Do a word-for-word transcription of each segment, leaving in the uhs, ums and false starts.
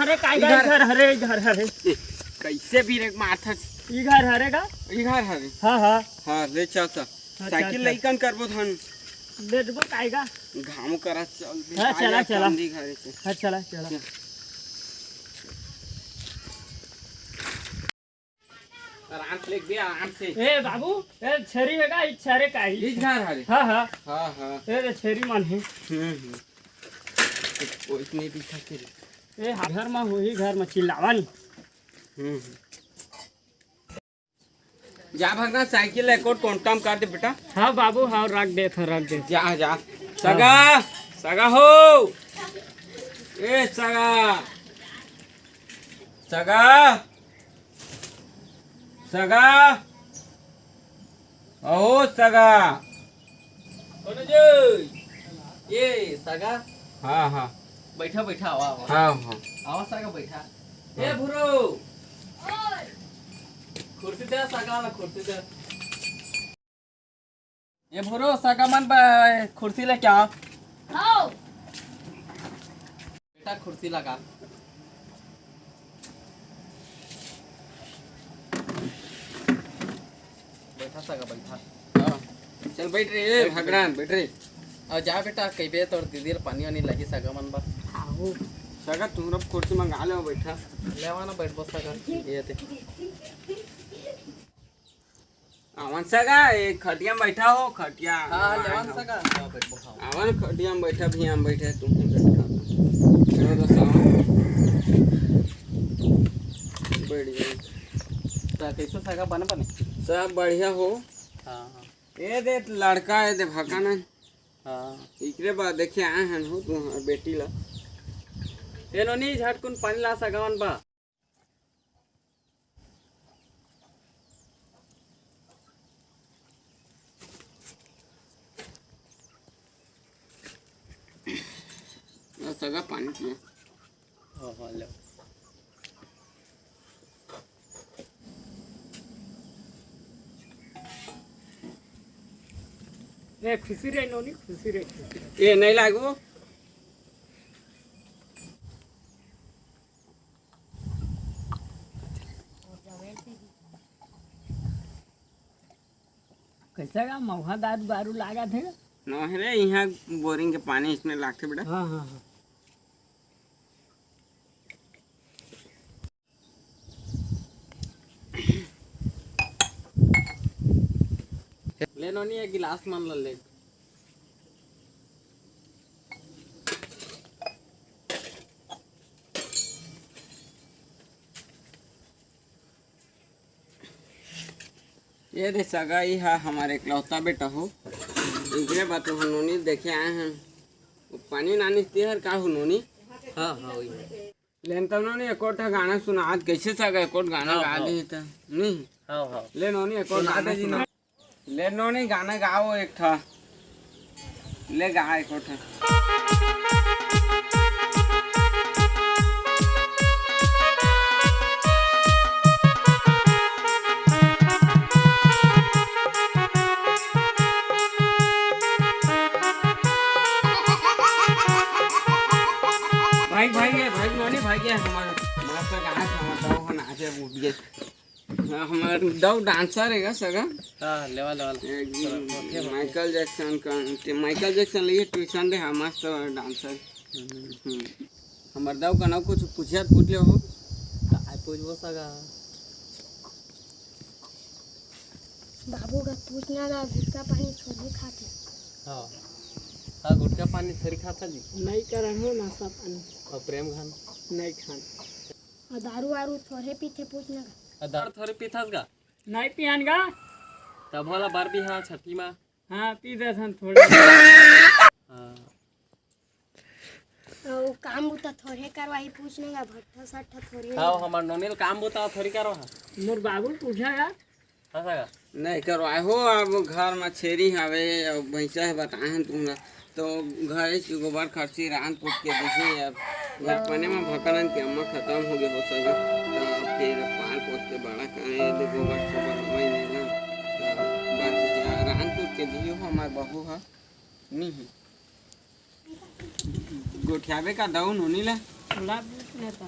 अरे, का इधर इधर हरे, इधर हरे। ए, कैसे भी रे मारथस? इधर हरे का? इधर हरे। हाँ, हाँ। हाँ, ले चल त। अच्छा, साइकिल अच्छा। लइकन करबो धन। ले देबो कायगा? घामो करा चल। हाँ, चला, चला। हाँ, चला, चला। चल। आराम से लेके दे, आराम से। ए बाबू, ए छेरी हे का? ई छेरे का ही? ई घर हरे। हाँ, हाँ। हाँ, हाँ। ए रे छेरी मन हे। हम्म, हम्म। कोई नहीं दिखा के। ए हा-, घर में होही, घर में चिल्लावन। हम्म, हम्म। जा भगना, साइकिल ला एको टोंटा म कर दे बेटा। हाँ बाबू, हाँ, रख देत हँव, रख देत। जा, जा। सगा, सगा हो। ए सगा। सगा। सगा। अहो सगा। कौन है जी? ये सगा। हाँ, हाँ। बैठा, बैठा, आवा, आवा। हाँ, हाँ। आवा सगा, बैठा। हाँ। ए भुरो। कुर्सी दे सगा ला, कुर्सी दे। ए भुरो, सगा मन ब-, कुर्सी लेके आ। हाँ। बेटा, कुर्सी लगा। बैठा सगा, बैठा। हाँ। चल बैठ रे, ए, बैठ, भगरान, बैठ। बैठ रे। अब जा बेटा, कहिबे तोर दीदी ल पानी वानी लाही सगा मन बर। आओ। सगा, तुमरा कुर्सी मंगा ले, बैठा। लेवा ना, बैठबो सगा। ये दे। आवन सगा, ए खटिया में बैठा हो, खटिया। हाँ, लेवन सगा। हाँ, बैठबो, हाँ। आवन खटिया में बैठा, भी हम बैठे, तुम ही बैठा। चलो, बस आवन। बढ़िया। त कैसे सगा बने बने? सब बढ़िया हो। हाँ, हाँ। ए दे लड़का, ए दे भकाना। हाँ। इकरे बाद देखे आए हन हो तुँहर बेटी ला। ए नोनी, झटकुन पानी ला सगा मन बर। आ सगा पानी पिया। हाँ, हाँ, ले। ए, खुशी रहे नोनी, खुशी रहे, खुशी रहे। ए, नहीं लागो। कैसे का मौहा दारू बारू लागत हे? नहीं रे, यहाँ बोरिंग के पानी इसने लागथे बेटा। हाँ, हाँ, हाँ। ले नोनी, एक गिलास मन ल ले। ये दे सगा, ई हा हमर एकलौता बेटा हो। इकरे बर तो हम नोनी देखे आए हन। वो पानी नानी तेहर का हो नोनी? हाँ, हाँ, वही। लेन तो नोनी एको ठा गाना सुनात, कैसे सगा एको ठा गाना हाँ, गा हाँ। दी त। नहीं? हाँ, हाँ। ले नोनी एको ठा सुना गाना दे जी सुना। नोनी। ले नोनी गाना गाओ एक ठा। ले गा एको ठा। भाई, भाई, ये भाई, नोनी भाई, ये हमार मस्त गाना, हमार दऊ ह नाचे उठ गए। हाँ, हमार दऊ डांसर है का सगा? हाँ, लेवा, लेवा, लेवा। एक चलो, ओके, ओके। माइकल जैक्सन का, ते माइकल जैक्सन लिए ट्यूशन दे, हाँ, मस्त डांसर। हम्म। हम्म। हमार दऊ का नाम कुछ पूछे, पूछ ले हो। काय पूछबो सगा? बाबू का पूछना ला, गुटखा पानी थोड़ी खाते। हाँ। हाँ, गुटखा पानी थोड़ी खाता जी। नहीं करन हो नाश्ता पानी। और प्रेम खान? नहीं खान। और दारू वारू थोड़े पीते, पूछना का? आ, दारू थोड़े पीथस का? नहीं पियन का? तब वाला बार भी हाँ, छठी माँ। हाँ, पी दे थन थोड़ा। हाँ। तो काम बुता थोड़े करवाही, पूछने का भट्ठा सट्ठा थोड़े। हाँ, हमार नोनी ल काम बुता थोड़ी करवा। मोर बाबू पूछा यार। हाँ, सगा। नहीं करवाए हो, अब घर में छेरी हवे, अब भैंसा है, बताए हैं तुमला। तो घर से गोबर खरसी रांध पूछ के दिही। अब घर पने में भकरन के अम्मा खत्म हो गए हो सगा, तो फिर पाल पोस के बड़ा करे दे गोबर सोबर हमारे नहीं ना। तो बात क्या रांध पूछ के दिही हो हमार बहू हा। नहीं है। गोठियाबे का दऊ नोनी ला? ला पूछ लेता।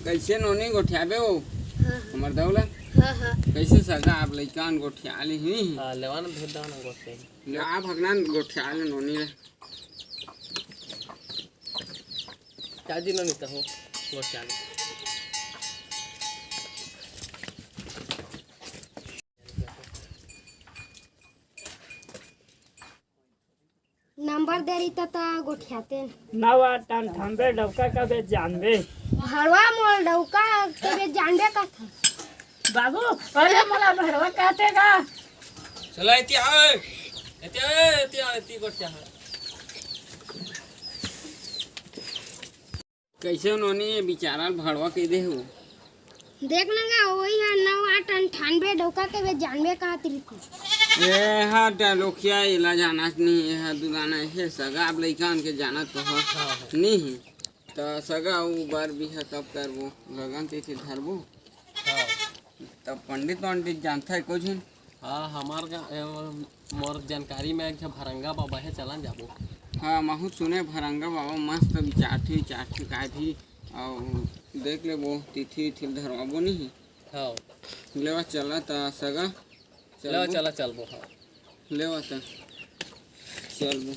कइसे नोनी गोठियाबे हो? हाँ, हाँ। हमर दऊ ला? हाँ, हाँ। कइसे सगा अब लइका मन गोठिया ले ही? हाँ, लेवा ना भेज देवा ना गोठिया। ला भगना गोठिया ले नोनी ले। चाची नोनी तो हो, गोठिया ले। नंबर दे रही त, त गोठियाते। नवा टन थम्बे डौका कबे जानबे। भड़वा मोर डौका कबे जानबे का था। बाबू, अरे मोला भड़वा कहते गा। चला एती आवे। एती आवे, एती आवे, एती गोठिया है। कइसे नोनी ये बिचारा ल भड़वा कहि दे हो? देख ना गा, वही है नौ आठ अंठानबे डौका के बे जानबे कहा तिरको। ए हा डलोखिया, एला जानत नहीं, ए हा दुलाना, हे सगा अब लइका मन के जानत तो हो। हाँ, हाँ। नहीं है। त सगा उ बर बिहा कब करबो? लगन तिथि धरबो? हाँ। तब पंडित वंडित जानता है कुछ? हाँ, हमार गा-, ए, मोर जानकारी में एक झन भरंगा बाबा है, चलन जाबो। हाँ, महू सुने भरंगा बाबा मस्त विचारथे, विचारथे काय भी, अउ देख लेबो, तिथि, तिथि धरवाबो नहीं। हाँ। लेवा चला त सगा। लेवा चलबो। चला चलबो, हाँ। लेवा त चलबो।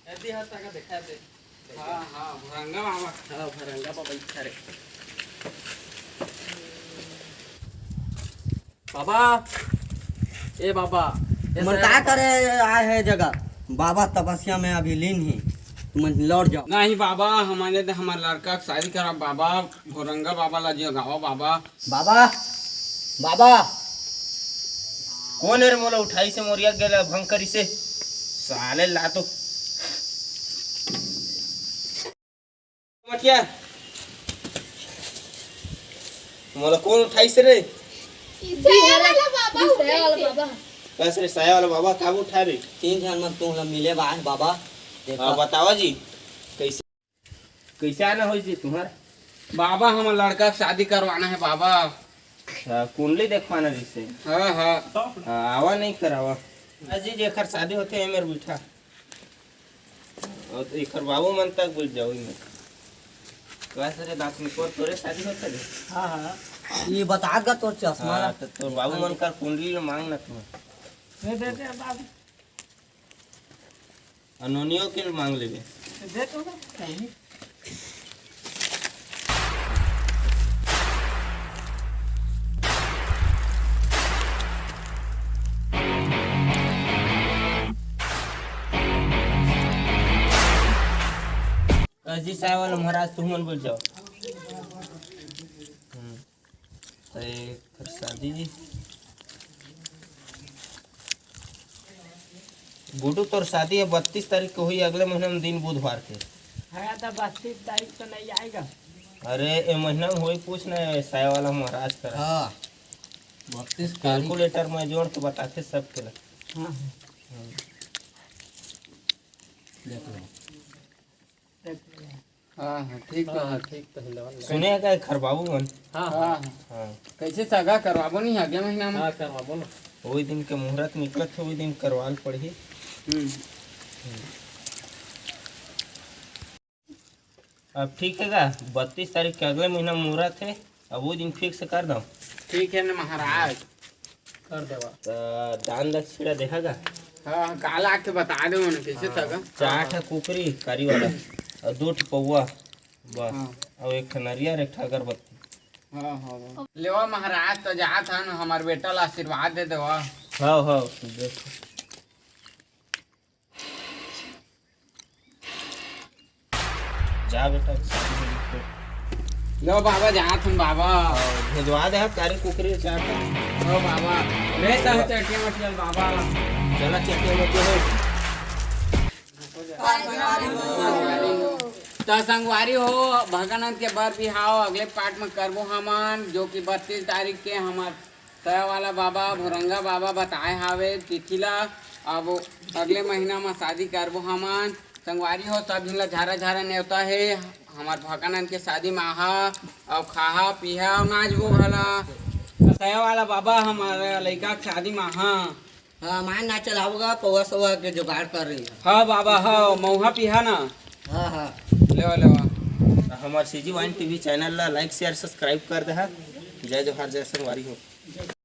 नदी हा तका देखा दे। हाँ, हाँ, भरंगा बाबा। हाँ, भरंगा बाबा इच्छा रे। बाबा, ए बाबा, ए मन साहब का बाबा। करे आए है जगह? बाबा तपस्या में अभी लीन ही, तुमन लौट जाओ। नहीं बाबा, हमने तो हमारे लड़का के शादी करा बाबा, भोरंगा बाबा ला जगावा बाबा। बाबा, बाबा, कोन हे रे मोला उठाइसे मोरिया गेला भंग करिसे? साले ला तो। मटिया। मोला कोन उठाइसे रे? साया वाला बाबा उठाइसे। बस रे, साया वाला बाबा काबर उठाय रे? तीन झन मन तुमला मिले बा हे बाबा। देखा। हाँ, बतावा जी, कइसे कइसे आना होइस जी तुम्हार? बाबा, हमर लड़का के शादी करवाना हे बाबा। अच्छा, कुंडली देखवाना रहिसे। हाँ, हाँ। हाँ, आवा नहीं करावा। अजी, जेकर शादी होथे, ए मेर बैठा। अउ एकर बाबू मन तक बैठ जाओ, एमे। कस रे दास में तोर, तोरे शादी होथे रे? हाँ, हाँ। ये बता गा तोर चश्मा हाँ, ला। तो तोर बाबू मन कर कुंडली ल मांग ना तुम। दे, दे, दे, बाबू। अउ नोनियो के मांग लेबे। अजी साय वाला महाराज, तुमन बैठ जाओ। हम्म। तो एकर शादी जी। गुड्डू, तोर शादी हे बत्तीस तारीख के होही, अगले महीना में दिन बुधवार के। हाँ, तो बत्तीस तारीख तो नहीं आएगा। अरे, ए महीना में होही, पूछ ना, साय वाला महाराज करा। हाँ, बत्तीस तारीख। Calculator में जोड़ के बताथे सबके ला। हाँ, हाँ। हाँ। देख लो। हाँ, हाँ, ठीक बा। हाँ, ठीक तो है, लेवल। सुने का एखर बाबू मन? हाँ, हाँ। हाँ। हाँ। कैसे सगा करवाबो नहीं अगले महीना में? हाँ, करवाबो ना। वही दिन के मुहूर्त निकलत हे, वही दिन करवाल पड़ही। हम्म। अब ठीक हे गा, बत्तीस तारीख के अगले महीना मुहूर्त हे। अब वो दिन fix कर दो। ठीक है ना महाराज, कर देवा। त दान दक्षिणा देहा गा? हाँ, काल आके बता दे उन्हें कैसे हाँ, था गा? चार ठा कुकरी कारी वाला और दो ठा पौवा बस। हाँ। और एक ठा नरियर, एक ठा अगरबत्ती। हाँ, हाँ, हाँ। लेवा महाराज, तो जात हन, हमार बेटा ला आशीर्वाद दे देवा। हाँ, हाँ, देखो। जा बेटा, शादी में लिख दे। लो बाबा, जात हन बाबा। और भेजवा दे, कारी कुकरी चाट। लो बाबा, ले चल चटिया मटिया बाबा। चला चटिया मटिया हो। त संगवारी हो, भगनंद के बर बिहाव अगले part में करबो हमन, जो कि बत्तीस तारीख के हमर सया वाला बाबा, भोरंगा बाबा बताए हावे तिथि ला। अब अगले महीना म शादी करबो हमन। संगवारी हो, सब झन ला झारा झारा नेवता हे। हमर भकानंद के शादी म आहा, अउ खाहा पीहा अउ नाच गो घला। कसया वाला बाबा, हमर लइका के शादी म आहा। हाँ, माय ना चलाओगा, पौवा सौवा के जुगाड़ कर रही है। हाँ बाबा, हाँ, मौहा पीहा ना। हाँ, हाँ। लेवा, लेवा। हमर सीजी वाइन टीवी चैनल ला लाइक, शेयर, सब्सक्राइब कर देहा। जय जोहार, जय संगवारी हो।